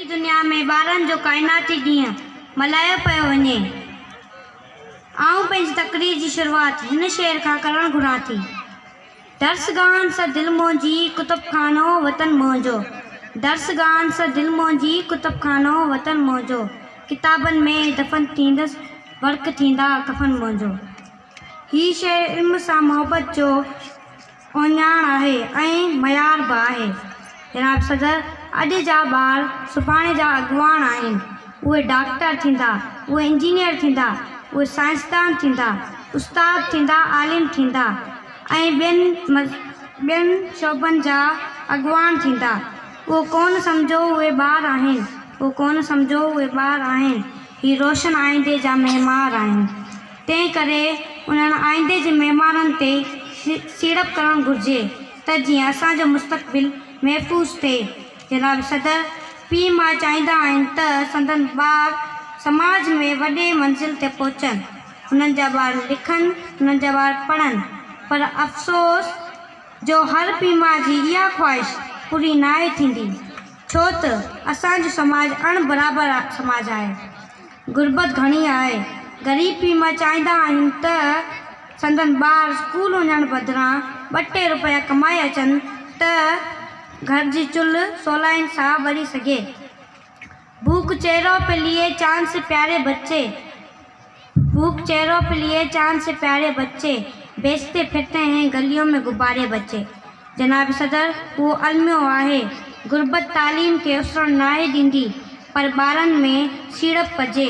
سڄي دنيا ۾ ٻارن جو ڪائناتي ڏينهن ملهايو پيو وڃي. آئون پنهنجي تقرير جي شروعات هن شعر کان ڪرڻ گهران ٿي. درسگاهن سان دل منهنجي ڪتب خانو وطن منهنجو درسگاهن سان دل منهنجي ڪتب خانو وطن منهنجو ڪتابن ۾ دفن ٿيندس ورق ٿيندا ڪفن منهنجو. هي شعر علم سان محبت جو اهڃاڻ آهي ۽ معيار به آهي. جناب صدر، اڄ جا ٻار سڀاڻي جا اڳواڻ آهن. اهي ڊاڪٽر ٿيندا، اهي انجنيئر ٿيندا، اهي سائنسدان ٿيندا، استاد ٿيندا، عالم ٿيندا ۽ ٻين ٻين شعبن جا اڳواڻ ٿيندا. اهو ڪونه سمجهو اهي ٻار آهن، اهو ڪونه سمجهو اهي ٻار آهن، هي روشن آئيندي جا معمار آهن. تنهن ڪري انهن آئيندي جي معمارن تي سيڙپ ڪرڻ گهرجي ته جيئن اسان جو مستقبل محفوظ ٿئي. جناب صدر، پيء ماء چاهيندا آهن ته سندن ٻار سماج ۾ وڏي منزل تي پهچن، هنن جا ٻار لکن، هنن جا ٻار پڙهن پر افسوس جو هر پيء ماء جي اها خواهش پوري ناهي ٿيندي ڇو ته اسان جو سماج اڻ برابر سماج آهي. غربت گهڻي آهي. غريب پيء ماء چاهيندا آهن ته سندن ٻار اسڪول وڃڻ بدران ٻه ٽي روپيا ڪمائي اچن ته گهر جي چلهه سولائين سان ٻري سگهي. ڀوڪ چهرو پي ليئي چاند سي پياري بچي ڀوڪ چهرو پي ليئي چاند سي پياري بچي بيچتي ڦرتي هين گليون ۾ غباري بچي. جناب صدر، اهو الميو آهي، غربت تعليم کي اسرڻ ناهي ڏيندي پر ٻارن ۾ سيڙپ ڪجي،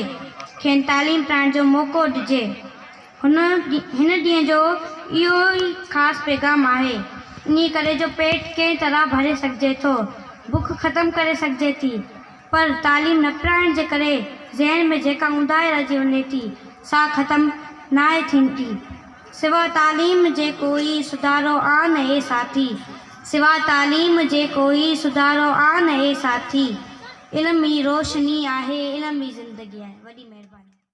کين تعليم پرائڻ جو موقعو ڏجي. هن هن ڏينهن جو اهو ئي خاص پيغام آهي. انهي ڪري جو پيٽ ڪنهن طرح ڀري سگهجي ٿو، بک ختم ڪري سگهجي ٿي پر تعليم نه پرائڻ جي ڪري ذهن ۾ جيڪا اونداهي رهجي وڃي ٿي، سا ختم ناهي ٿيندي. سوا تعليم جي ڪوئي سڌارو آن اي ساٿي سوا تعليم جي ڪوئي سڌارو آن اي ساٿي علم ئي روشني آهي علم ئي زندگي آهي وڏي مهرباني.